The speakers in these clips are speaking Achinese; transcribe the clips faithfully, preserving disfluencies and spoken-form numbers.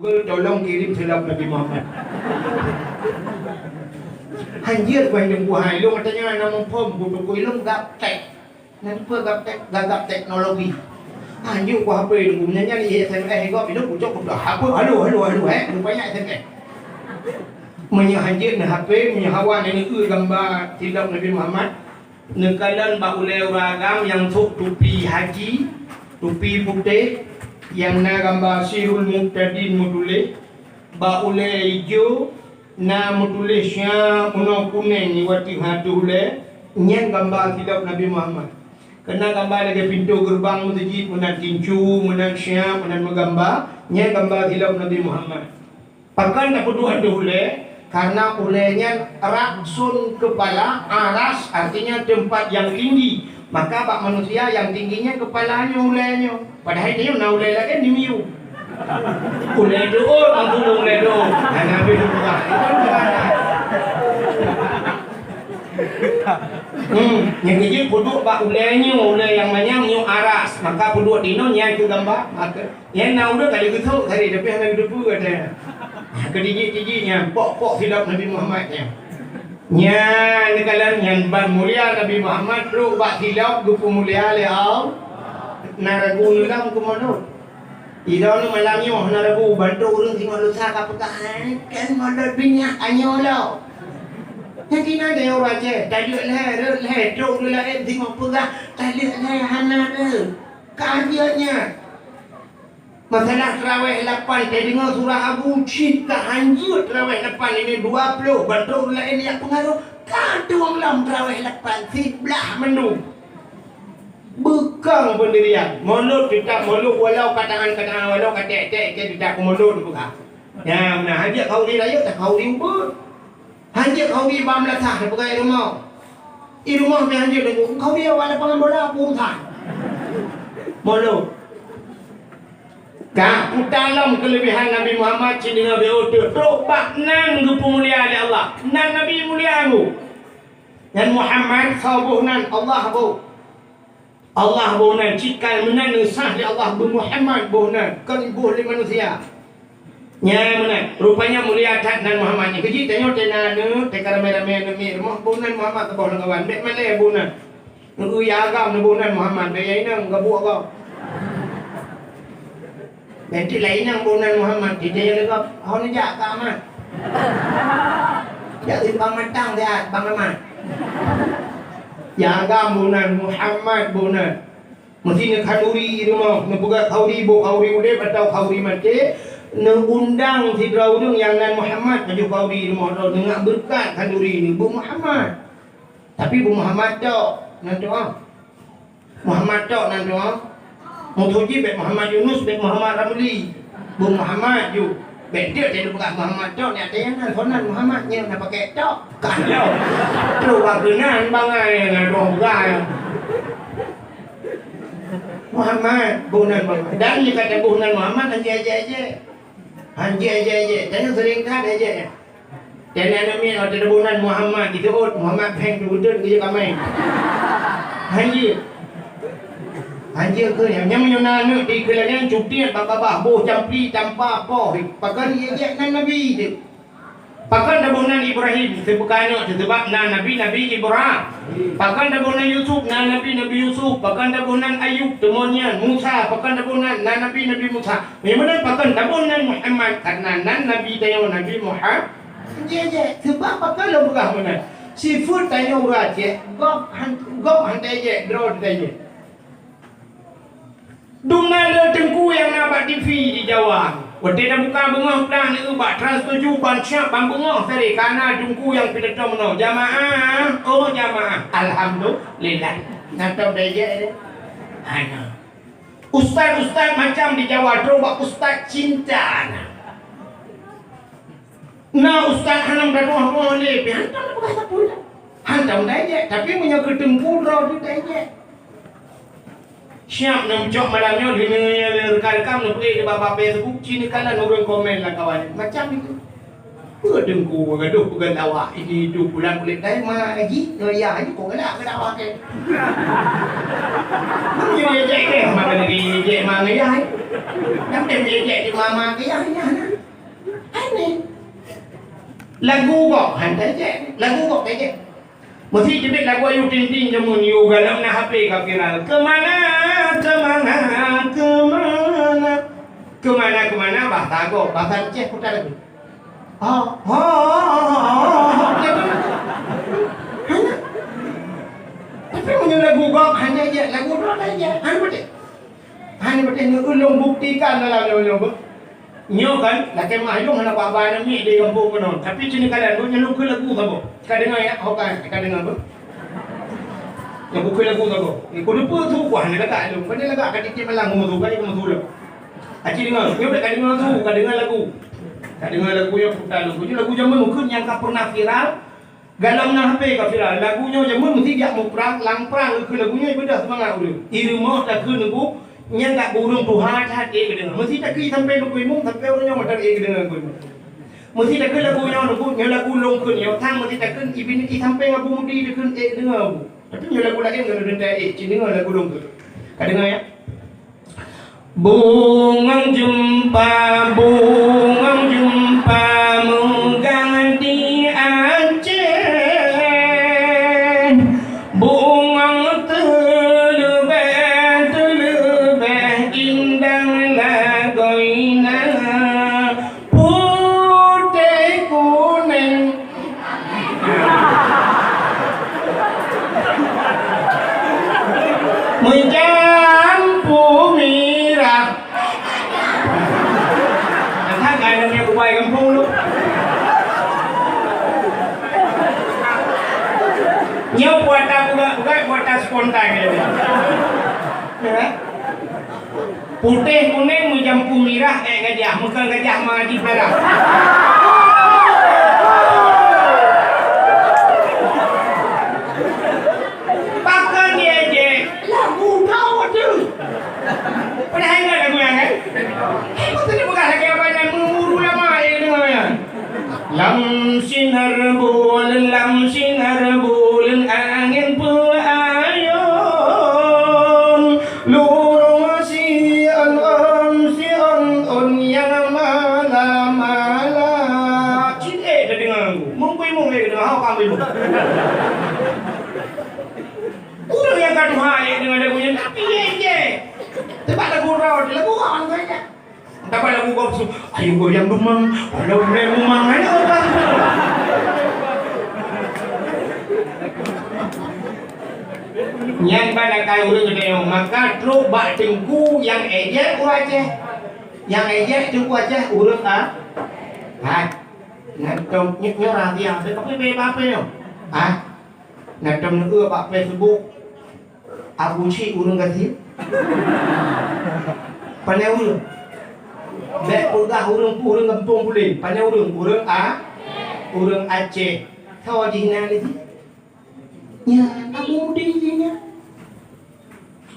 Google, tolong kirim silop Nabi Muhammad. Hanjeuet ku hai Teungku hai, lôn tanyong na muphom, ku Teungku, ilôn gaptek. Nan peue gaptek, gagap teknologi. Hanjeuet ku H P Teungku, nyan nyan i S M S gob, ilôn kucok, kucok H P, halo, halo, halo, eh, rupanya S M S. Meunyoe hanjeuet na H P, meunyoe hawa na neueu gamba silop Nabi Muhammad, neukalon bak ulèe ureueng agam nyang sôk tupi haji, tupi putéh, nyang na gamba Sirul Muhtadin meutuléh, bak ulèe ijo na meutuléh syiah meunoe kunéng nibak ateueh ulèe, nyan gamba silop Nabi Muhammad. Keunan gamba lagèe pintoe geureubang meuseujid, meunan tincu, meunan syiah, meunan meugamba, nyan gamba silop Nabi Muhammad. Pakon tapeuduek ateueh ulèe? Karena ulèe nyan ra'sun kepala, aras artinya tempat yang tinggi. Maka bak manusia nyang tinggi nyan kepala nyoe, ulèe nyoe. Padahai nyoe na ulèe lagèe nyoe. Ulèe doa, langsung ulèe doa. Hana habéh doa. Hmm, nyang keujeuet peuduek bak ulèe nyoe, ulèe nyang manyang nyoe aras. Maka peuduek dinoe nyan keu gamba, maka Nyan na ureueng ka lheueh geusôk tadi, tapi hana geuteupeue watèe nyan. Keudijik-dijik nyan, pok-pok silop Nabi Muhammad nyan. Nyan neukalon nyan ban mulia Nabi Muhammad trok bak silop geupeumulia lé Allah. Na ragu neulam keu mulod. Ilôn malam nyoe na ragu, bantuk ureueng singoh lusa ka peugah, "Hai, kan mulod binyah anyoe lo." Nyan keunan deh ureueng Aceh, taleuek lhèe, rhot lhèe, trok ureueng laén singoh peugah, taleuek lhèe, hana rhot. Ka hanjeuet nyan. Masalah teurawéh lapan, teudeungö surah Abu cit ka hanjeuet teurawéh lapan ini dua ploh, bantuk ureueng laén jak peungaroh, ka tueng lom teurawéh lapan siblah mandum. Beukong peundirian. Mulod teutab mulod, walau ka tangan-ka tangan, walau ka ték-ték, ka teutab mulod buka. Nyan, meunan hanjeuet khauri rayeuk, khauri ubeut. Hanjeuet khauri bak meulasah, teupeugah i rumoh. I rumoh meuhanjeuet lagèe, "Khauri awak lapangan bola, peue urusan?" Mulod. Ka, peue lom keuleubehan Nabi Muhammad cit deungon B O T, trok bak nan geupeumulia lé Allah. Nan Nabi mulia ngon. Nyan Muhammad, soe boh nan, Allah boh. Allah boh nan, cit ka meunan neusah lé Allah beu Muhammad boh nan, kon boh lé manusia. Nyan meunan, rupanya mulia that nan Muhammad nyan. Keujih tanyoe teuh na aneuk, teuh ka ramé-ramé aneuk miet rumoh, boh nan Muhammad teuboh lam kawan, bèk malèe boh nan. Neu-eu ya agam neuboh nan Muhammad, bèk ya inong gabuk agam. Bèk teuk lai inong boh nan Muhammad, teuh ya lé gob, "Ho neujak Kak Ahmad?" "Jak keu Bang Matang siat, Bang Ahmad." Ya agam boh nan, Muhammad boh nan. Meusi neukhanduri i rumoh, neupeugah khauri, boh khauri udép atawa khauri maté, neuundang sidroe ureueng nyang nan Muhammad pajoh khauri i rumoh droe, neungieng beureukat khanduri nyoe, beu Muhammad. Tapi beu Muhammad tok nan tuha. Muhammad tok nan tuha. Meutuji bèk Muhammad Yunus, bèk Muhammad Ramli. Beu Muhammad ju. Bèk teuk teuh neupeugah Muhammad tok, nyan teuh nyang nan, soe nan Muhammad nyan na pakèk tok. Ka nyoe. Trok bak keunan bangai ngon droe peugah. Muhammad, boh nan Muhammad. Dan nyang ka taboh nan Muhammad, hanjeuet ejek-ejek. Hanjeuet ejek-ejek. Tanyoe seuring that ejek nyan. Dan aneuk miet watèe taboh nan Muhammad, jiseuôt Muhammad Peng teubeutôt geujak kamai. Hanjeuet. Hanjeuet keu nyan. Nyan meunyoe na aneuk di keulangèn cutiet bak babah, boh campli tampa poh. Pakon ejek nan Nabi teuh. Pakon taboh nan Ibrahim, seubab aneuk teuh, seubab na Nabi, Nabi Ibrahim. Pakon taboh nan Yusuf, na Nabi, Nabi Yusuf. Pakon taboh nan Ayub, teumon nyan, Musa. Pakon taboh nan, na Nabi, Nabi Musa. Meunyoe meunan pakon taboh nan Muhammad, karena nan Nabi tanyoe Nabi Muhammad. Jeh, jeh, seubab pakon lôn peugah meunan. Sifeuet tanyoe ureueng Aceh, gob han-, gob han tajek, droe tajek. Dum na le teungku nyang na bak T V di Jawa. Watèe tabuka beungoh plah neu bak Trans tujuh ban siap ban beungoh tadi ka na teungku nyang pidato meunoe, "Jamaah, oh jamaah, alhamdulillah." Na tom bejek deh. Hana. Ustaz-ustaz macam di Jawa, trok bak ustaz cinta na. Na ustaz hana meudakwah-dakwah lé, pih hantom tapeugah sapeue dah. Hantom taejek, tapi meunyoe keu teungku droe teuh taejek. Siap neumeucok malam nyoe, lheueh nyoe lé reukam-reukam neupeuék di bak Facebook, ci neukalon ureueng komen lam kawan. Macam itu. Peue teungku gadoh peugah lawak ini itu pulang kulét dai ma ji, ngon yah ji, kok galak keu dakwah kèe. Meunyoe ejek kèe, maka lagi ejek ma ngon yah. Nyang tem ejek di mama keu yah, yah na. Lagu gob han tajak, lagu gob tajak. Meusi teubiet lagu Ayu Ting Ting jameun nyoe, galak na H P ka viral. Kemana, kemana, kemana? Kemana, kemana, bahasa gob, bahasa Aceh putar lagu. Ha, ha, ha, ha, ha, ha. Tapi meunyoe lagu gob han tajak, lagu droe tajak, han beutôi. Han beutôi, nyoe ulôn buktikan dalam nyoe, nyoe. Nyoe kan, lakée mah lôn hana ba-ba aneuk miet di gampông keunoe. Tapi keuneuk kalon, buet nyoe lôn kheun lagu saboh. Ka deungoe ya, ho ka, ka deungoe beuh. Nyoe bukon lagu saboh. Nyoe keuneuk peue su kuah nyoe lagak lôn. Bukan lagak ka tiep-tiep malam keu meusu, ka keu meusu lôn. Aci deungoe, nyoe ka deungoe su, ka deungoe lagu. Ka deungoe lagu nyoe putar lôn. Nyoe lagu jameun mungken nyang ka pernah viral. Galom na H P ka viral. Lagu nyoe jameun meusi jak muprang, lam prang keu lagu nyoe beudôh seumangat ureueng. I rumoh takheun Teungku, nyan ka ureueng tuha that ék geudeungoe. Meusi takheun sampai Teungku Imum, sampai ureueng nyoe mantong ék geudeungoe Teungku Imum. Meusi takheun lagu nyoe Teungku, nyoe lagu lôn kheun nyoe, sang meusi takheun i bineuk i sampai Abu Mudi takheun ék geudeungoe Abu. Tapi nyoe lagu laén ngon ureueng tai ék, ci deungoe lagu lôn kheun. Ka deungoe ya? Bungong jeumpa, bungong jeumpa meugah di Aceh. Bungong teuleubeh, teuleubeh indah lagoina. Putéh kunéng. Meucampur mirah. Nah, kan ada yang kubai kampung tu. Nyoe buatan bukan-bukan, buatan spontan dia. Ya. Putéh kunéng meujampu mirah, ék gajah, meukheun gajah ma jipeulara. Pakon dia je, lagu droe tu. Padahai ingat lagu nyan kan? Eh, beutôi dia peugah lagèe apa nyan, meumuru lama, eh, deungoe nyan. Lam sinar buleuen, lam sinar buleuen angén peuayôn. Lurông siôn-ôn, siôn-ôn nyang mala-mala. Cit ék tadeungoe lagu. Mungkui mungkui tadeungoe, hao ka ambil. Ureueng nyang ka tuha ék deungoe lagu nyan, tapi ék jeh. Teubat lagu droe, lagu awak nyan. Tapi lagu gob su, "Ayo goyang dumang, walau mulai mumang," hana orang. Nyan ban akai ureueng geutanyoe, maka trok bak teungku nyang ék jeh ureueng Aceh. Nyang ék jeh teungku Aceh ureueng a-, ha. Nyan tom nyoe, nyoe rahsia, tapi bèk apa-apa nyoe. Ha. Nyan tom nyoe bak Facebook. Abu Syik ureueng gasien? Pane ureueng? Bèk peugah ureueng pu-, ureueng gampông puléh. Pane ureueng? Ureueng a-, ureueng Aceh. Soe jih na lé jih? Nyan, Abu Mudi jih nyan.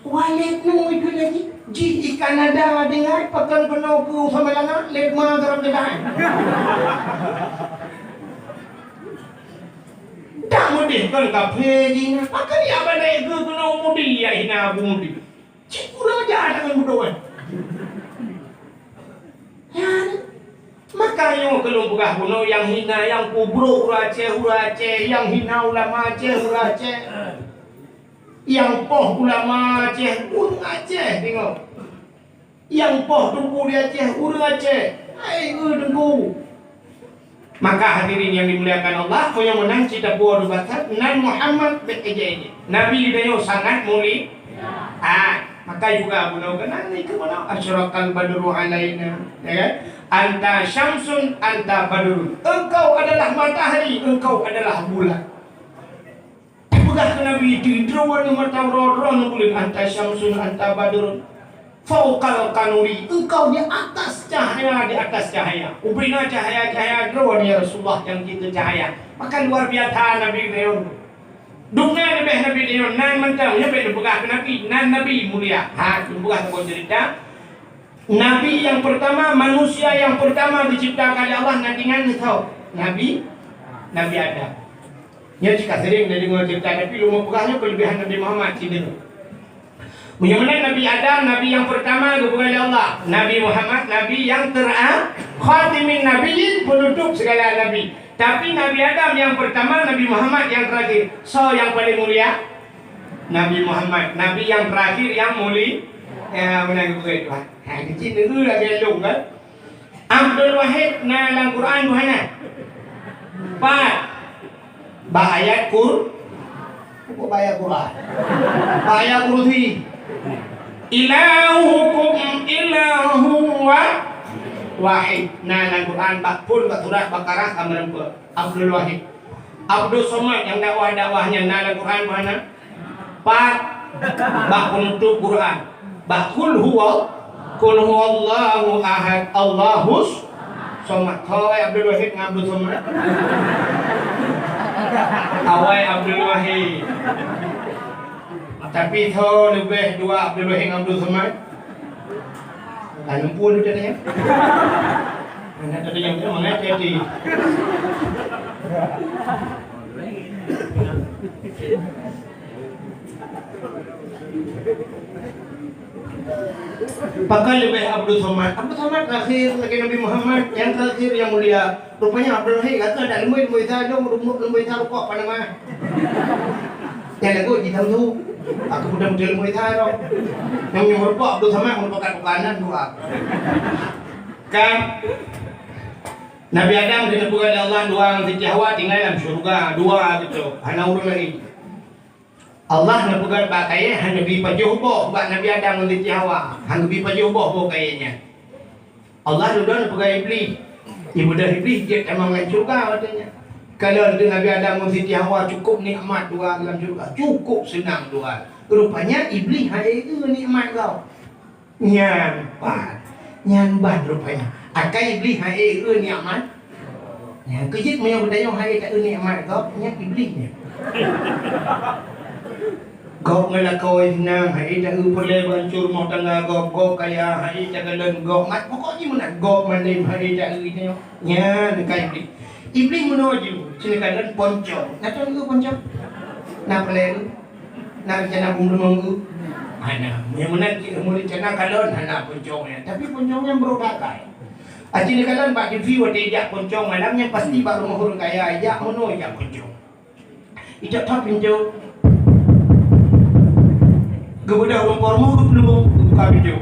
Walét nui keu lé jih. Jih i Kanada deungon pakon keunoe keu Samalanga, lét ma garam deungon. Dak meudeh kon kafé jih nyan. Pakon ya bandai geu keunoe Mudi ya hina Abu Mudi. Cit kurang ajar tangan budoe. Nyan. Maka nyoe keu lôn peugah bunoe nyang hina, nyang peubrok ureueng Aceh, ureueng Aceh, nyang hina ulama Aceh, ureueng Aceh. Nyang poh ulama Aceh, ureueng Aceh deungoe. Nyang poh teungku di Aceh, ureueng Aceh. Hai, eu teungku. Maka hadirin yang dimuliakan Allah, meunyoe meunan cit tapeue dubasa, nan Muhammad bèk ejek-ejek. Nabi geutanyoe sangat muli-, ah, maka juga bunoe keunan ikeu bunoe, "Asyraqal badru alaina," ya kan? "Anta syamsun, anta badrun." Engkau adalah matahari, engkau adalah bulan. Peugah keu Nabi, "Droeneuh mata uroe-uroe neubuleuen, anta syamsun, anta badrun. Fauqal qanuri, engkau di atas cahaya, di atas cahaya." Ubena cahaya-cahaya droeneuh, ya Rasulullah, nyang jeuet keu cahaya. Maka luar biasa Nabi nyoe. Dum na leubeh Nabi nyoe, nan mantong, nyoe bèk neupeugah keu Nabi, nan Nabi mulia. Ha, neupeugah saboh cerita. Nabi yang pertama, manusia yang pertama diciptakan oleh Allah, Nabi nyan soe? Nabi, Nabi Adam. Nyoe cit ka sering na deungoe cerita, tapi lôn peugah nyoe keulebihan Nabi Muhammad cit deungoe. Meunyoe meunan Nabi Adam, Nabi yang pertama geupeugah lé Allah. Nabi Muhammad, Nabi yang tera-, khatimin nabiyyin, penutup segala nabi. Tapi Nabi Adam nyang peurtama, Nabi Muhammad nyang teurakhir. Soe nyang paleng mulia? Nabi Muhammad. Nabi nyang teurakhir nyang muli-, ya, meunan geupeugah Tuhan. Ha, keuci neugui lagèe lôn kan? Abdul Wahid na lam Quran buhana? Pat. Bak ayat Qur-, apa bak ayat Quran? Bak ayat Kursi. Ilahukum ilahu wa-, wahid. Na lam Quran bak phôn bak surat Baqarah ka meurumpok. Abdul Wahid. Abdul Somad nyang dakwah-dakwah nyan na lam Quran buhana? Pat. Bak penutup Quran. Bak qul huwa, qul huwallahu ahad, Allahus somad. Awai Abdul Wahid ngon Abdul Somad. Awai Abdul Wahid. Tapi tho leubeh dua Abdul Wahid ngon Abdul Somad. Kan lumpur tu tadi ya. Anak tadi yang tu mana tadi? Pakon leubeh Abdul Somad? Abdul Somad terakhir lagi Nabi Muhammad, yang terakhir yang mulia. Rupanya Abdul Wahid kata tak lembut, lembut ita dong, lembut, lembut ita rukok pada mah. Yang lagu di dalam tu. Aku udah mudah lembut ita dong. Yang menyuruh rukok Abdul Somad merupakan bukanan doa. Kan Nabi Adam kena peugah lé Allah dua ngon Siti Hawa tinggai lam syurga, dua gitu. Hana ureueng laén. Allah neupeugah bak kayèe hana bi pajoh boh bak Nabi Adam ngon Siti Hawa, hana bi pajoh boh boh kayèe nyan. Allah dudoe neupeugah Iblih, ibudah Iblih jeuet tamong lam syurga watèe nyan. Kalon teuh Nabi Adam ngon Siti Hawa cukôp nikmat dua lam syurga, cukôp seunang dua. Rupanya Iblih hana eu nikmat gob. Nyan pat. Nyan ban rupanya. Akai Iblih hai eu nikmat. Nyan keujeuet meunyoe geutanyoe hai ta eu nikmat gob, nyan Iblih nyan. Gob ngon lakoe seunang, hai ta eu peureulèe beuhancor rumoh tangga gob, gob kaya, hai ta kalon gob mat, pokok jih meunan gob mandum hai ta eu nyoe. Nyan akai Iblih. Iblih meunoe jih, sini kalon poncong. Na teueu poncong? Na peureulèe eu? Na rencana beumeureumeung eu? Hana. Nyang meunan cit meurencana kalon hana poncong nyan. Tapi poncong nyan brok akai. Aci neukalon bak T V watèe jak poncong malam nyan pasti bak rumoh ureueng kaya jak meunoe jak poncong. Ijak that pintoe. Geubeudôh rumpok rumoh geuplueng buka pintoe.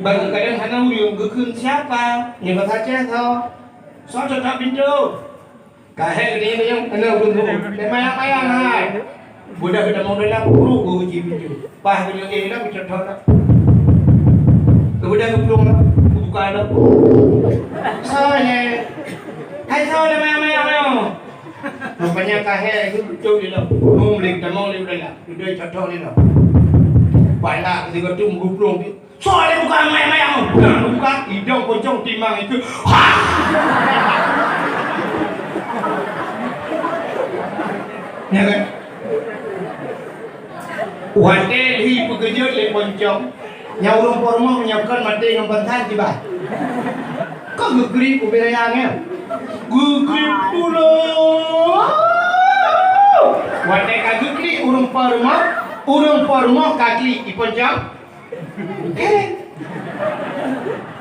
Bak geukalon hana ureueng geukheun siapa? Nyoe basa Aceh soe? Soe that pintoe? Ka hék geutanyoe-tanyoe, keuneuk beuet-beuet. Bèk mayang-mayang hai. Budak geutamong dalam, brok geuuji pintoe. Paih geunyok éh lam, geucok-cok lam. Geubeudôh geuplueng lam, geubuka lam. Soe nyan? Hai soe lam mayang-mayang nyoe? Rupanya ka hék geucok di lam. Nyoe lé geutamong lé u dalam. Dudoe cok-cok di lam. Palak sigoe tu geuplueng tu. Soe lé buka mayang-mayang? Nah, buka, idong poncong timang itu. Ha! Ya kan? Watèe lhi peukeujot lé poncong, nyang ureueng po rumoh meunyoe kon maté ngon bansan kiban. Kon geugrip ubé raya nyan. Geugrip pulo. Watèe ka geuklik ureueng po rumoh, ureueng po rumoh ka klik i poncong.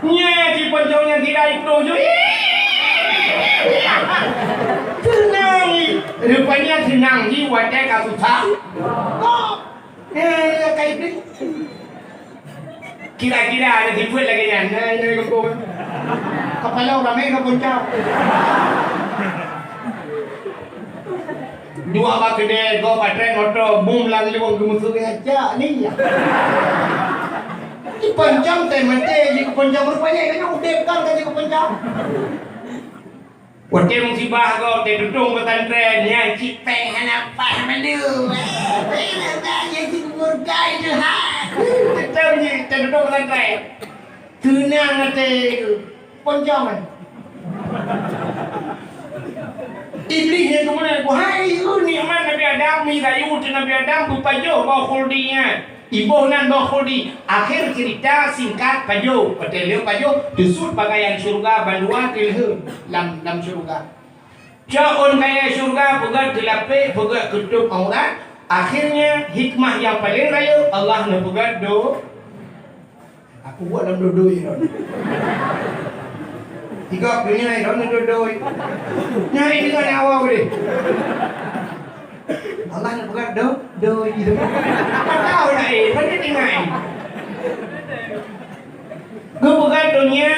Nyan si poncong nyan sira iplueng ju. Seunang. Rupanya seunang jih watèe ka susah. Kok? Eh, ka Iblih. Kira-kira ada sifat lagèe nyan. Nah, ini kampung. Kepala orang main ke puncak. Dua bak keudè, gob patrek moto, bum lam leuwang geumeuseue jak ni. Di poncong teuh maté jih keu poncong, rupanya nyoe udép kan ka jih keu poncong. Watèe musibah gob teuh tutong pesantren, nyan cit péng hana paih mandum. Nyan cit murka itu ha. Tetap jih teuh tutong pesantren. Seunang maté poncong kan. Iblih nyan keumeunang, "Wahai nikmat Nabi Adam, mi rayu teuh Nabi Adam beupajoh boh khuldi nyan." Iboh nan boh khuldi. Akhé ceurita singkat pajoh. Watèe lheueh pajoh, teusut pakaian syeuruga bandua teulheueh lam, lam syeuruga. Cok ôn kayèe syeuruga peugöt keu lapék, peugöt keu tôb aurat. Akhirnya hikmah nyang paleng rayeuk Allah neupeugöt do Aku buat dalam dodoi tau. Tiga dunia itu na doi-doi. Nyai dengan nyawa boleh. Allah nak peugah do, doi gitu. Tahu dah eh, mana tinggal. Geupeugah dunia.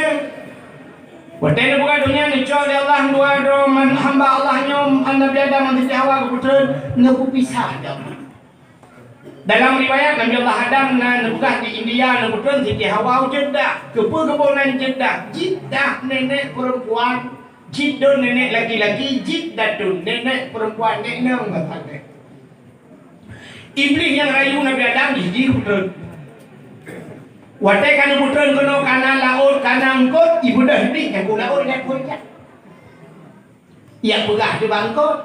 Watée neupeugah dunia neucok lé Allah dua droe man hamba Allah nyoe, Nabi Adam ngon Siti Hawa geupeutrön, neupeupisah lé Allah. Dalam riwayat, Nabi Allah Adam na neupeugah di India, neupeutrön Siti Hawa u Jeddah. Keupeue geuboh nan Jeddah? Jiddah nenek perempuan, Jiddun nenek laki-laki, Jiddatun nenek perempuan, nek nang bahasa Inggris. Iblih nyang rayu Nabi Adam jih jipeutrön. Watée ka neupeutrön keunoe kana laôt, kana eungkôt, ibeudôh Iblih nyang ku laôt nyang ku rijak. Yak peugah di bangkot.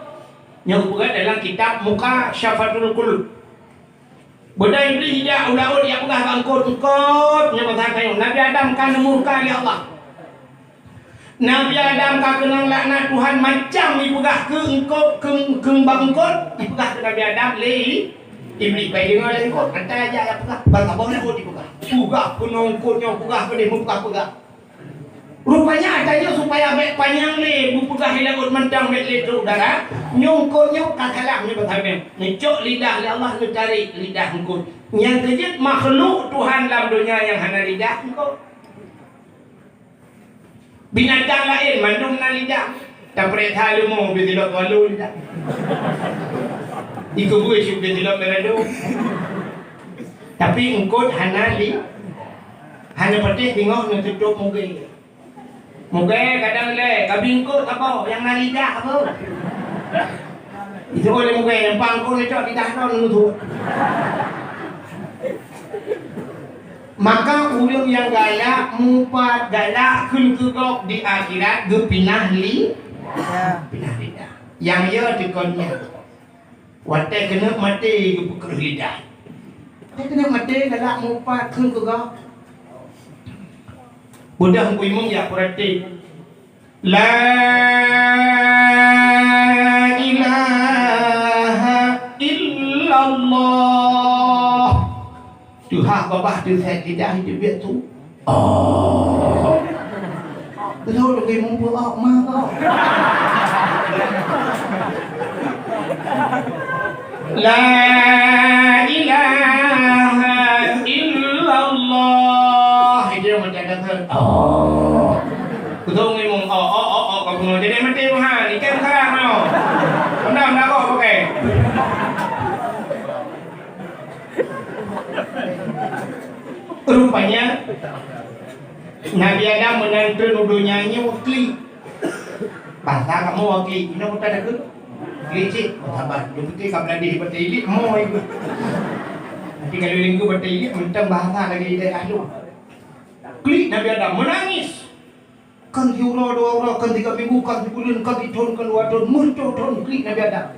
Nyang peugah dalam kitab Muka Syafatul Qulub. Beudôh Iblih ijak u laôt yak peugah bangkot eungkôt nyang masa tanyoe. Nabi Adam ka neumurka lé Allah. Nabi Adam ka keunong laknat Tuhan macam ipeugah keu eungkôt, keu, keu bangkot, ipeugah keu Nabi Adam lé Iblih. Bai deungoe lé eungkôt, ata jak yak peugah, bang abang laôt ipeugah. Peugah keunoe eungkôt nyoe, peugah keudeh, meupeugah-peugah. Rupanya ata nyoe supaya bék panyang lé, beupeugah ilakot mantong bék lé trok dara, nyungkot nyoe ka salah nyoe beusabe. Neucok lidah lé Allah, neutarek lidah eungkot. Nyang keujeuet makhluk Tuhan lam donya nyang hana lidah eungkot. Binatang laén mandum na lidah. Tapreh that leumo beusilop walu lidah. Ikeu bui cit beusilop meuradu. Tapi eungkot hana li-, hana patéh teungoh neututôp mugée. Mugée kadang lé, ka bingkot ka boh, nyang na lidah apa? Itu boleh mugée, nyang pangkot ni cok lidah tu nunggu. Maka ureuëng nyang galak mupat galak kheun keu gob di akhirat geupinah li-, pinah lidah. Nyang ya teukon nyan. Watée keuneuk maté geupeukreuh lidah. Watée keuneuk maté galak mupat kheun keu gob. Beudah Teungku Imum jak peurati. La ilaha illallah. Teuhah babah teusét lidah jeuet biet su. Oh. Beutôi lagée muphom awak ma kau. La ilaha illallah. Itu yang macam kata. Oh. Beutôi ngimong. Oh, oh, oh, oh, kau bunuh. Jadi mati Tuhan. Ikan sekarang mau. Undang dah kau pakai. Rupanya, Nabi Adam meunan treun u donya nyoe klik. Bahasa kamoe klik, inoe kota takheun. Klik cit, oh, sabar. Dia putih ka beladih batée ilik, mo ikut. Nanti kalau lingku batée ilik, mentang bahasa lagi di daerah tu. Klik Nabi Adam, menangis. Kan siuroe dua uroe, kan tiga minggu, kan sibuleuen, kan sithon, kan dua thon, meuthon-thon klik Nabi Adam.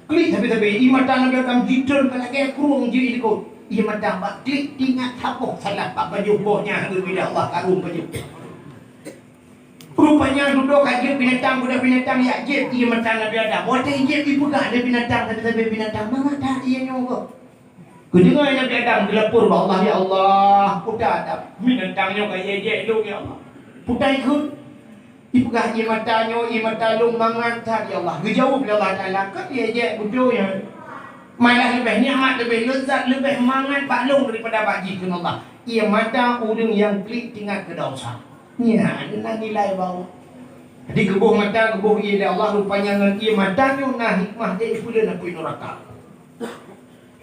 Klik sabe-sabe, ié mata Nabi Adam jitreun ka lagée krueng ji likot. Ié mata bak klik teuingat saboh salah bak pajoh boh nyan geubri lé Allah kareueng pajoh. Rupanya dudoe ka jeuet binatang, budak binatang jak jieb ié mata Nabi Adam. Watée jieb ipeugah lé binatang sabe-sabe binatang, mangat that ié nyoe gob. Geudeungoe Nabi Adam geulapor bak Allah, "Ya Allah, peue that binatang nyoe ka ié jek lôn, ya Allah? Peue that ikheun?" Ipeugah, "Ié mata nyoe, ié mata lôn mangat that, ya Allah." Geujaweueb lé Allah Taala, "Kon ié jek beutôi nyan. Malah leubeh nikmat, leubeh leuzat, leubeh mangat bak lôn daripada bak jih," kheun Allah. "Ié mata ureuëng nyang klik teuingat keu desya." Nyan na nilai bak Allah. Jadi geuboh mata, geuboh ié lé Allah, rupanya ngon ié mata nyoe na hikmah jih ipeuleueh apui nuraka.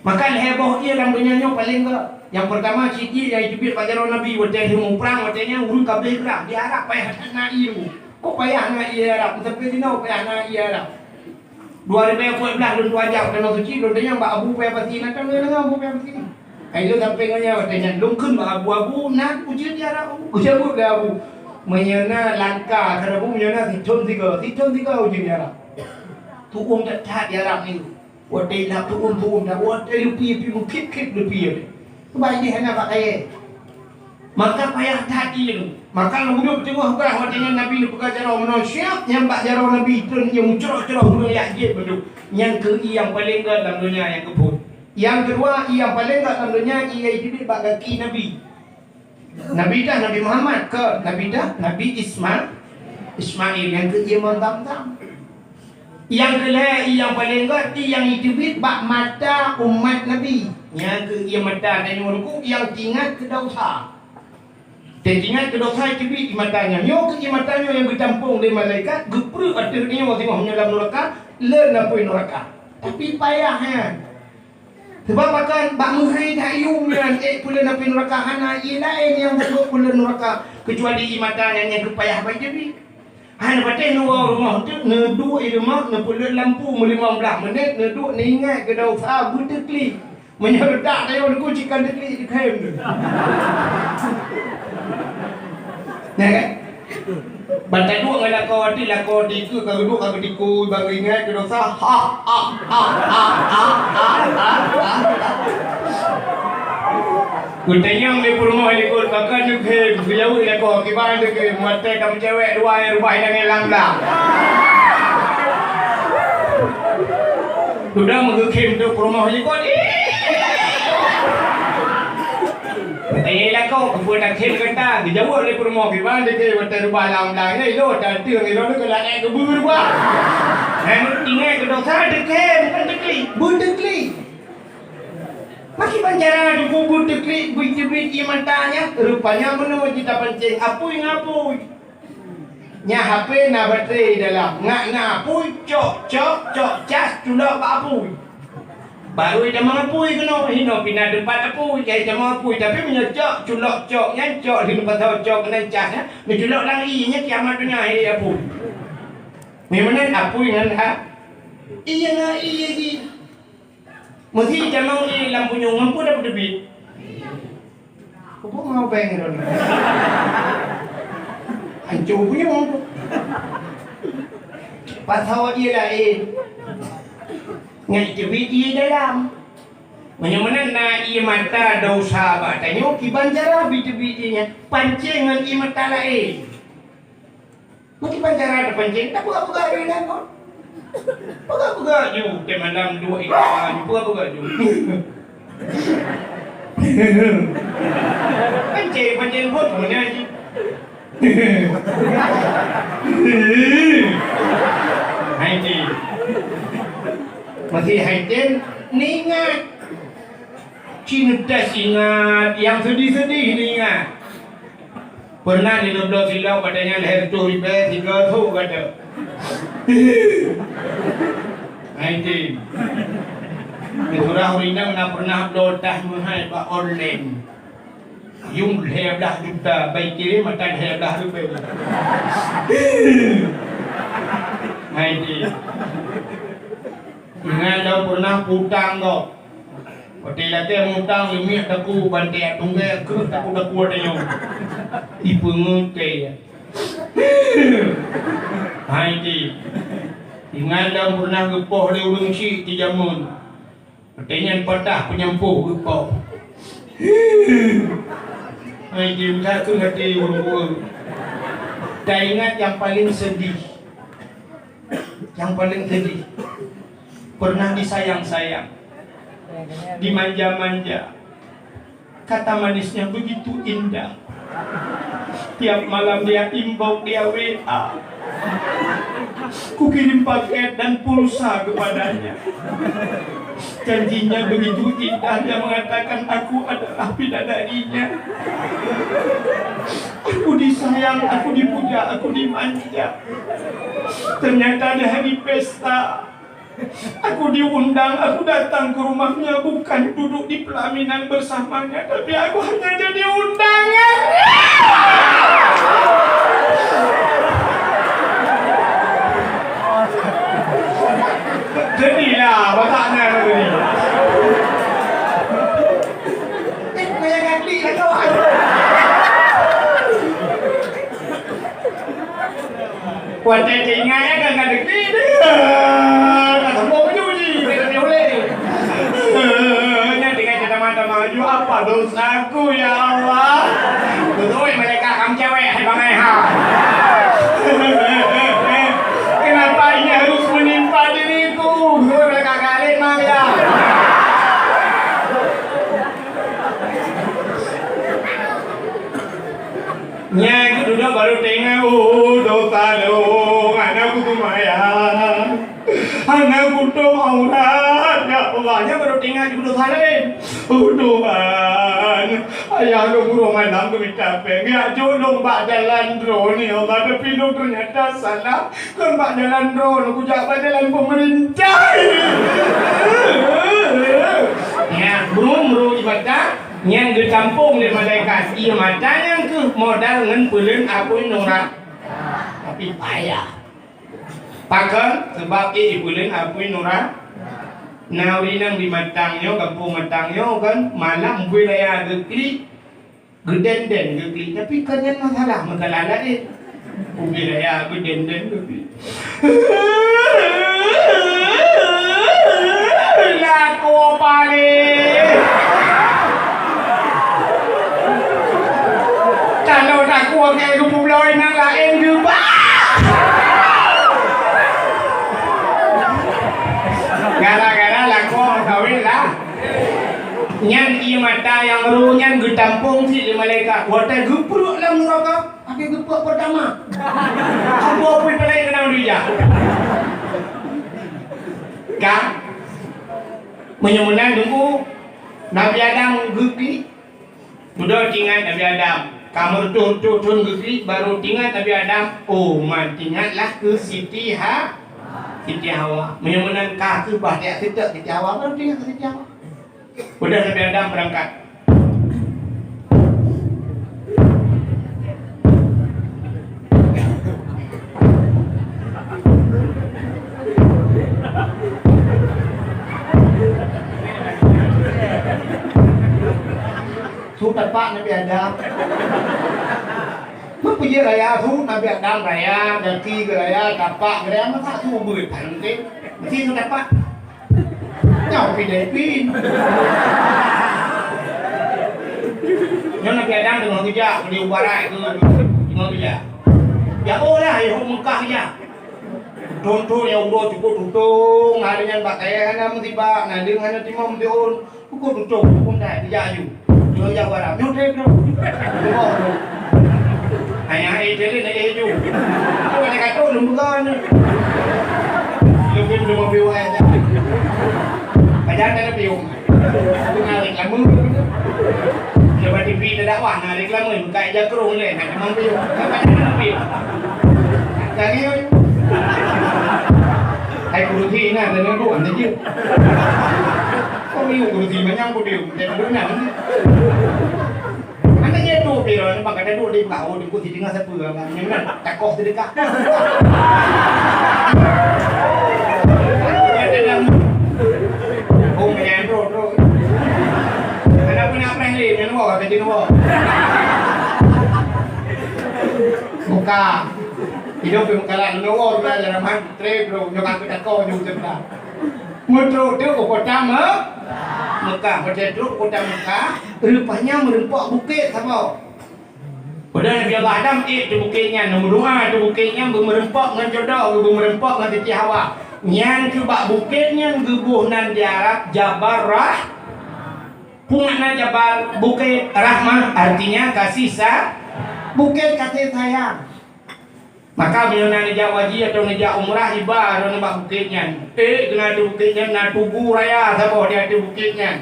Maka lhée boh ié lam donya nyoe paleng gét. Nyang peurtama cit ié nyang jiteubiet bak jaroe Nabi watée lheueh muprang, watée nyan ureuëng ka beugrah, di Arab payah that na ié. Kok payah na ié Arab? Sampai jinoe payah na ié Arab. Dua ribu empat belas lôn tuan jak Tanah Suci, lôn tanyong bak Abu Paya Pasi, na kan lôn deungoe Abu Paya Pasi. Hai lôn sampai ngon nyan watée nyan, lôn kheun bak Abu, "Abu, na ujeuen di Arab, Abu." Geujaweueb lé Abu, "Meunyoe na langka keu Abu, meunyoe na sithon sigoe, sithon sigoe ujeuen di Arab." Tuom that-that di Arab nyoe. Watée lap tuom-tuom dak, watée leupie pih meukhit-khit leupie. Keubah jih hana bak kayée. Maka payah that ié. Maka lôn udeb teungoh grah watée nyan Nabi neupeugah jaroe meunoe siab nyang bak jaroe Nabi treun ié meucroh-croh ureuëng jak jieb beudôh. Nyan keuh ié nyang paleng gét lam donya nyang keuphon. Nyang keudua, ié nyang paleng gét lam donya ié nyang jiteubiet bak gaki Nabi. Nabi dah Nabi Muhammad, kon Nabi dah Nabi Isma-, Ismail nyang keu ié mantong-tong. Nyang keu lhèe, nyang paleng gèt, nyang jiteubiet bak mata umat Nabi. Nyang keu ié mata tanyoe Teungku, nyang teuingat keu desya. Teuingat keu desya jiteubiet di mata nyan. Nyoe keu ié mata nyoe nyang geutampông lé malaikat, geupreuek ateueh nyoe singoh nyoe lam nuraka, lheueh na apui nuraka. Tapi payah nyan. Sabab pakon, bak meuhai that yum nyan, ék peuleueh api nuraka, hana ié laén nyang sanggob peuleueh nuraka, keucuali ié mata nyan nyang keu payah bak jiteubiet. Hana patéh neuwoe rumoh teuk, neuduek i rumoh, neupeuleuet lampu meulimong blaih meunét, neuduek neuingat keu desya, beuteuklik. Meunyoe reutak tayue Teungku, cit kon teuklik, teukhem. Nyan kan? Ban taduek ngon lakoe, di lakoe dikeue ka geuduek ka geutikui, ban geuingat keu desya, ha, ha, ha. Geutanyong lé peurumoh likot, pakon teukhem, geujaweueb lakoe, kiban teukhem, watèe ka meucewek dua, rubah ilang-ilang dah. Dudoe meugeukhem teuk peurumoh likot. Tanyong lakoe, keupeue takhem gata? Geujaweueb lé peurumoh, kiban teukhem watèe rubah lam blang, eh, lo, tanteueng, eh, lo, keu laèe keubeue rubah. Hai, meutinggai keu desya, teukhem, kon teuklik. Beuteuklik. Pakriban cara Teungku beuteuklik, beujiteubiet ié mata nyan? Rupanya meunoe jih tapancéng apui ngon apui. Nyan H P na baterai dalam, ngat na apui, cok, cok, cok cas, culok bak apui. Barô itamong apui keunoe, hinoe pih na teumpat apui, ya itamong apui, tapi meunyoe cok, culok cok nyan, cok di teumpat cok keunan cas nyan, neuculok lam ié nyan kiamat donya hai apui. Memang apui ngon ha-, ié ngon ié jih. Meusi jamong ié lam punyueng, ngon peue tapeuteubiet? Peue mau beng lôn? Hanco punyueng tu. Pasoe ié laén. Nyan jiteubiet ié dalam. Meunyoe meunan na ié mata desya bak tanyoe, kiban cara jiteubiet ié nyan? Pancéng ngon ié mata laén. Meukiban cara tapancéng, tapeugah-peugah di dalam kot. Peugah-peugah ju, teuh malam dua ikan, peugah-peugah ju. Pancéng, pancéng phôn, meunan jih. Hai, Tin. Masih hai, Tin. Neuingat. Ci neutes ingat, nyang seudih-seudih neuingat. Pernah di neubloe silop, katanya lhèe reutôh ribèe, sigoe sôk gata. Hai, Tin. Di surah ureueng inong na pernah bloe tah meuhai bak online. Yum lhèe blah juta, bai kirém mata lhèe blah ribèe. Hai, Tin. Ingat lom pernah putang gob. Watèe lakèe mutang leumiek daku ban teuak tunggèe kreueh daku-daku watèe nyoe. Ipeungeut kèe. Hai, Tin. Ingat lom pernah geupoh lé ureueng chik di jameun. Watèe nyan patah peunyampôh geupoh. Hai, Tin, that kheueh até ureueng tuha. Taingat nyang paleng seudih. Nyang paleng seudih, pernah disayang-sayang, dimanja-manja. Kata manisnya begitu indah. Tiap malam dia inbox, dia W A. Kukirim paket dan pulsa kepadanya. Janjinya begitu indah, dia mengatakan, "Aku adalah bidadarinya." Aku disayang, aku dipuja, aku dimanja. Ternyata di hari pesta, aku diundang, aku datang ke rumahnya, bukan duduk di pelaminan bersamanya, tapi aku hanya jadi undangan. Jadilah, bataknya tadi. Eh, kayak kaki lah kawan. Watèe teuingat, eh, kan, kan, ka sombong baju jih, ka teubiet ulèe. Nyan tinggai teutamah-tamah baju, apa dosaku, ya Allah? Beutôi malaikat kam cewek, hai bangai ha. Kenapa ini harus menimpa diriku? Beutôi malaikat galak mah ya. Nyan keuh dudoe baru teuingat, oh, dosa lôn. Geudosa laén. Oh Tuhan, ayah lôn uroe malam geumita péng, geujak jok lôn bak jalan droeneuh, ya Allah, tapi lôn teunyata salah. Kon bak jalan droeneuh, kujak bak jalan peumeurintah. Nyan, meureuh-meureuh ié mata, nyan geutampong lé malaikat. Ié mata nyan kheueh modal ngon peuleueng apui nura. Tapi payah. Pakon? Sabab ék ipeuleueng apui nura. Na ureueng inong di Matang nyoe, gampông Matang nyoe kan, malam ubé raya geuklik, geudenden geuklik. Tapi kon nyan masalah, masalah laén. Ubé raya geudenden geuklik. Lakoe paléh. Tanoh takue keu geupeubloe nyang laén geuba. Gara-gara lakoe meukawen lah. Nyan ié mata nyang rô nyan geutampong cit lé malaikat. Watèe geupruet lam neuraka, akhé geupeuet peurtama. Ambo pui palai keunong dijak. Ka? Meunyoe meunan deungoe, Nabi Adam geuklik. Beudôh teuingat Nabi Adam. Ka meureutoh-reutoh thon geuklik, barô teuingat Nabi Adam. Oh, man teuingatlah keu Siti Ha-, Siti Hawa. Meunyoe meunan ka kheueh bah tajak seutôt Siti Hawa, barô teuingat keu Siti Hawa. Udah Nabi Adam beurangkat. Su tapak Nabi Adam. Meupeujiet raya su Nabi Adam raya, gaki geuraya, tapak geuraya, masa su ubeuet, meusti su tapak. Nyoe pideh pin. Nyoe Nabi Adam teungoh geujak, di u barat tu, teungoh geujak. Ya Allah, ya Meukah ya. Thon-thon nyang uroe cukôp tutong, hari nyan bak kayèe hana meusibak, naleueng hana timong meusiôn. Cukôp tutong, cukôp that, geujak aju. Nyoe jak u barat, nyoe trép tu. Hanya hai teuleuen lagèe aju. Kata-kata lôn peugah ni. Lôn pun lôn piôh hai. Pajan na piôh. Teuka reklame. Lepas T V teudakwah na reklame, buka ija krong lé, na keumang piôh. Pajan na piôh. Jangan yuk. Hai kurusi na, dan duduk anda je. Kau yuk kurusi manyang podium, dan duduk na. Hana jeuet duek pih droeneuh, bak gata duek di beulah, oh, di buet sideungoe sapeue, nyang nan takoh seudeukah. Hong nyan droe, droe. Hana pernah preh lé, nyan woe, kata jeuet woe. Buka. Hidup di muka lahat, nyoe woe, uroe nyan, trép droe, nyoe ka takoh, nyoe seudeukah. Meutrok teuk u kota Me-, Mekah. Watèe trok u kota Mekah, rupanya meureumpok bukét saboh. Padahai Nabi Allah Adam ék ateueh bukét nyan, meudoa ateueh bukét nyan, beumeureumpok ngon jodoh, beumeureumpok ngon Siti Hawa. Nyan keuh bak bukét nyan geuboh nan di Arab Jabal Rah-, peue makna Jabal? Bukét. Rahmah, artinya kasih sa-, bukét kasih sayang. Maka meunyoe na neujak haji atawa neujak umrah, iba droeneuh bak bukét nyan. Ék keunan ateueh bukét nyan na tugu raya saboh di ateueh bukét nyan.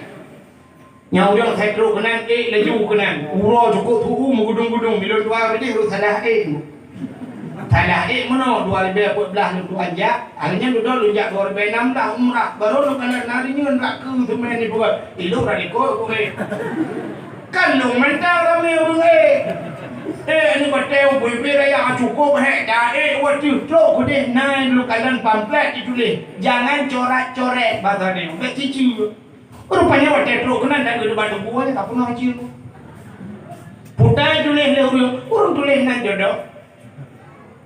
Nyang ureueng sai trok keunan, ék laju keunan. Uroe cukôp tuwoe meugudong-gudong, bilôn dua ribèe jih rot salah ék. Salah ék meunoe, dua ribèe peuet blah lôn tuan jak. Hari nyan dudoe lôn jak dua ribèe nam blah umrah. Barô lôn kalon hari nyan rot keu teumé ni peugah, ilôn rot likot keu ék. Kan lôn mantong ramé ureueng ék. Ék nyoe batèe ubé-bé raya cukôp hék taék, watèe trok keudéh na lôn kalon pamflet jituléh, "Jangan coret-coret," basa nyoe, bèk ciceu. Rupanya watèe trok keunan dan geudebat teungku nyan ka peugah ciceu. Peue tatuléh lé ureueng, ureueng tuléh nan jodoh.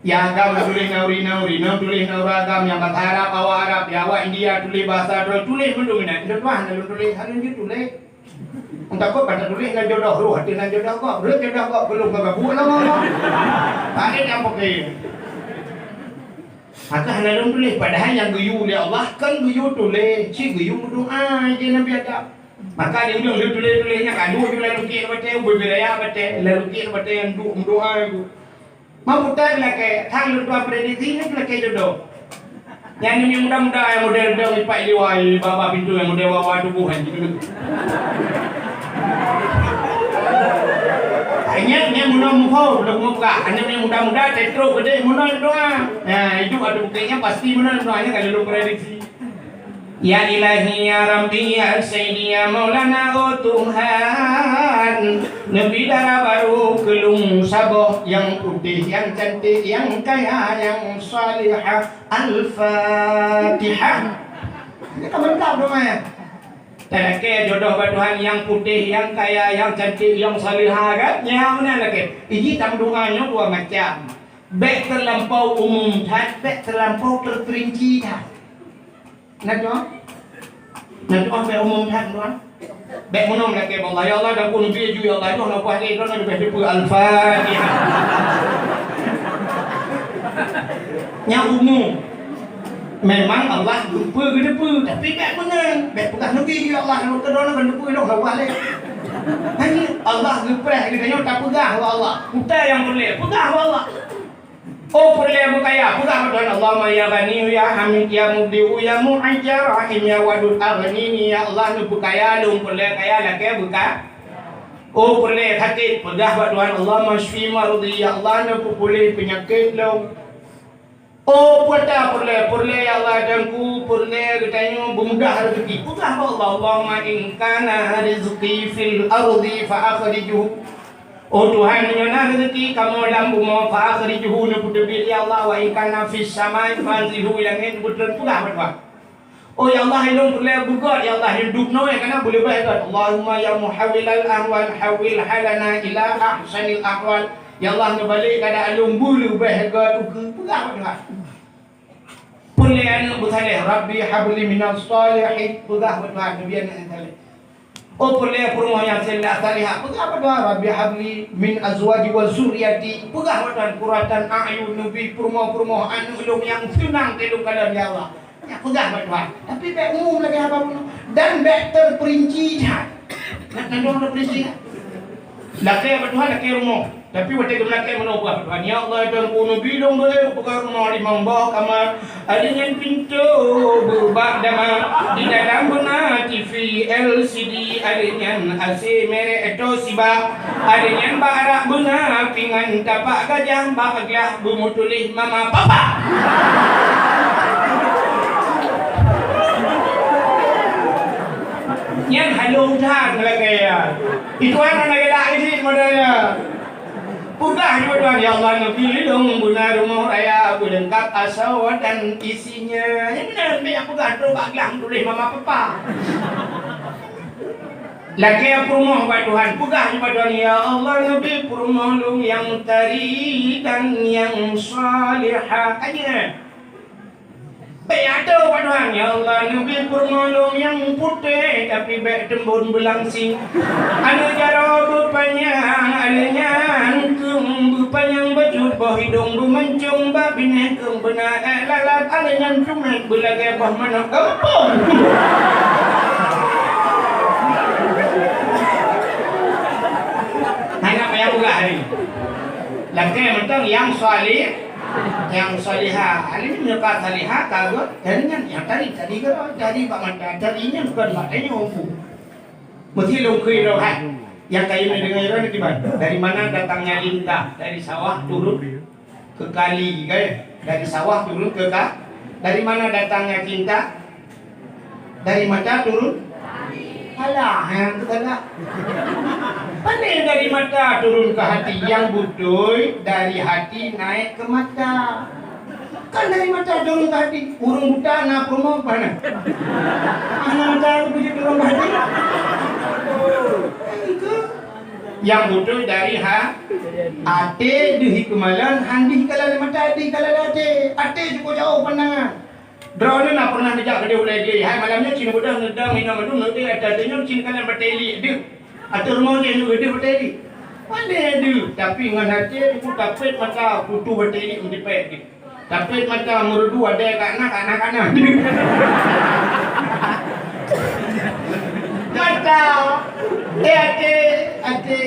Ya agam tuléh na ureueng, na ureueng, na tuléh na ureueng agam nyang basa Arab, awak Arab, ya awak India tuléh basa droe, tuléh mandum inan. Indonesia hana lôn tuléh, hana lôn tuléh. Takot bak tatuléh nan jodoh roh, ateueh nan jodoh gob. Rhot jodoh gob, keu lôn ka gabuk lom Allah. Pakai nyang pakai. Maka hana lôn tuléh, padahai nyang geuyue lé Allah kan geuyue tuléh, cit geuyue meudoa, ji Nabi Adam. Maka di ujong lôn tuléh-tuléh nyan, ka duek ju lam lukét batèe, ubé-bé raya batèe, lam lukét batèe nyang duek meudoa nyan. Meuputar lakèe, thang lôn tuan prediksi nyan lakèe jodoh. Nyang muda-muda nyang model dong ipak liwai, bak-bak pintoe nyang model wawa tuboh nyan. Ingat, nyan bunoe muphom, lôn peugah. Aneuk nyang muda-muda, trok keudeh bunoe doa. Nah, idup ateueh bukét nyan pasti bunoe doa nyan ka lôn prediksi. Ya Ilahi, ya Rabbi, ya Sayyidi, ya Maulana, oh Tuhan, neubi dara barô keu lôn saboh nyang putéh, nyang cantik, nyang kaya, nyang salihah. Al-Fatihah. Ini ka meungkap doa nyan. Talakée jodoh bak Tuhan nyang putéh, nyang kaya, nyang cantik, nyang salihah, kan? Nyan meunan lakée. Iji tameudoa nyoe dua macam. Bék teulampau umum that, bék teulampau teuperinci that. Na doa? Na doa bék umum that, doa? Bék meunan lakée bak Allah. Ya Allah, dan pun bi ju, ya Allah, nyoe na buah lé, nyoe na leubeh teupeue. Al-Fatihah. Nyang umum. Memang Allah geupeu geuteupeue, tapi bék meunan. Bék peugah neubi ju, ya Allah, nyoe keudroe na ban teupeue, nyoe na buah lé. Hanya Allah geupreh geutanyoe tapeugah bak Allah. Utai nyang peureulée, peugah bak Allah. Oh peureulée beukaya, peugah bak Tuhan, Allahumma ya Ghaniyyu ya Hamid ya Mubdi'u ya Mu'id ya Rahim ya Wadud aghnini, ya Allah, neubeukaya lôn, peureulée kaya lakée beuka. Oh peureulée sakét, peugah bak Tuhan, Allahumma syfi maradhi, ya Allah, neupeupuléh peunyakét lôn. Oh peue ata peureulée, peureulée ya Allah, Tuhanku, peureulée geutanyoe beumudah rezeki, peugah bak Allah, Allahumma in kana rizqi fil ardi fa akhrijhu. Oh Tuhan, meunyoe na rezeki kamoe lam bumoe, fa akhrijhu, neupeuteubiet ya Allah, wa in kana fis samai fa anzilhu ilaihi, neupeuteubiet peugah bak Tuhan. Oh ya Allah, ilôn peureulée beugét ya Allah, hidup noe kana beuleubeh gét. Allahumma ya muhawwilal ahwal, hawwil halana ila ahsanil ahwal. Ya Allah, neubalek keuadaan lôn beuleubeh gét ukeue, peugah bak Tuhan. Peureulée aneuk beusaleh, Rabbi habli minas shalihin, peugah bak Tuhan, neubi aneuk nyang saleh. Oh peureulée peurumoh nyang saleh, salihah, peugah bak Tuhan, Rabbi habli min azwaji wa zurriyati, peugah bak Tuhan, qurratan a'yun, neubi peurumoh-peurumoh aneuk lôn nyang seunang teuh lôn kalon ya Allah. Nyan peugah bak Tuhan. Tapi bék umum lagée haba bunoe. Dan bék teuperinci that. Nyan, nyan dong teuperinci that. Lakée bak Tuhan, lakée rumoh. Tapi watée geumeulakée meunoe peugah bak Tuhan, "Ya Allah, Tuhanku, neubi lôn beulée peugah rumoh limong boh kamar. Adeunyan pintoe beubak dama. Di dalam beuna T V L C D, adeunyan A C merek Toshiba. Adeunyan bak rab beuna pingan tapak gajah, bak glah beumeutuléh mama papa." Nyan halôh that meulakée nyan. Itu hana lagée dak isi model nyan. Peugah ju Tuhan, "Ya Allah, neubi lôn beuna rumoh raya beuleungkab asoe dan isinya." Nyan meunan, bék peugah trok bak glah tuléh mama papa. Lakée peurumoh bak Tuhan, peugah ju bak Tuhan, "Ya Allah, neubi peurumoh lôn nyang tari dan nyang salihah." Ka nyan. Bék ateueh bak Tuhan, "Ya Allah, neubi peurumoh lôn nyang putéh, tapi bék teumbon beulangsing. Aneuk jaroe beupanyang, adeunyan keueng beupanyang bacut, boh idong beumancong, bak binéh keueng beuna ék lalat, adeunyan cumet beulagée boh manok gampông." Hana payah peugah lé. Lakée mantong nyang saleh, nyang salihah. Alim nyoe ka salihah, ka gét. Jadi nyan nyang tadi, tadi gét, tadi bak mata, tadi nyan bukan bak tanyoe. Meusti lôn kheun lôn hai. Nyang kayém neudeungoe droeneuh kiban. Dari mana datangnya lintah? Dari sawah turun ke kali, kan? Dari sawah turun ke ka-, dari mana datangnya cinta? Dari mata turun? Alah, nyang tu salah. Pandai dari mata turun ke hati, nyang beutôi dari hati naik ke mata. Kan dari mata turun ke hati, ureuëng buta na peurumoh mana? Hana mata tu bujur turun ke hati. Itu. Nyang beutôi dari ha-, até deuh keumalon, han deuh kalon mata, deuh kalon até. Até cukup jauh pandangan. Droeneuh na pernah neujak keudeh ulée glé, hai malam nyoe cit neubeudôh neudong inong mandum, neuti ata teunyoe cit neukalon batée liek deuh. Ateueh rumoh jih neubeudôh batée liek. Pandai deuh, tapi ngon até teupeu tapét mata kutu batée liek meutipék deuh. Tapét mata meureudu adée ka na, ka na, ka na. Gata, eh, até, até.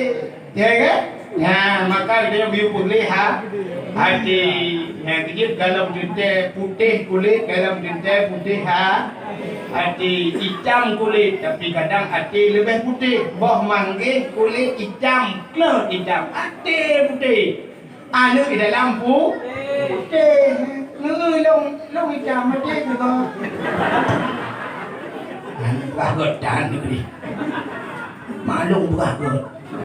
Ya kan? Nah, maka dia biu putih ha, hati. Nah, kejut dalam tinte putih kulit, dalam tinte putih ha, hati, hitam kulit, tapi kadang hati lebih putih. Boh manggis kulit hitam, klot hitam, hati putih. Aneuk di dalam pu-, putih. Neu long, long hitam, hati juga. Nah, beurah göt tan ni. Maklum beurah göt.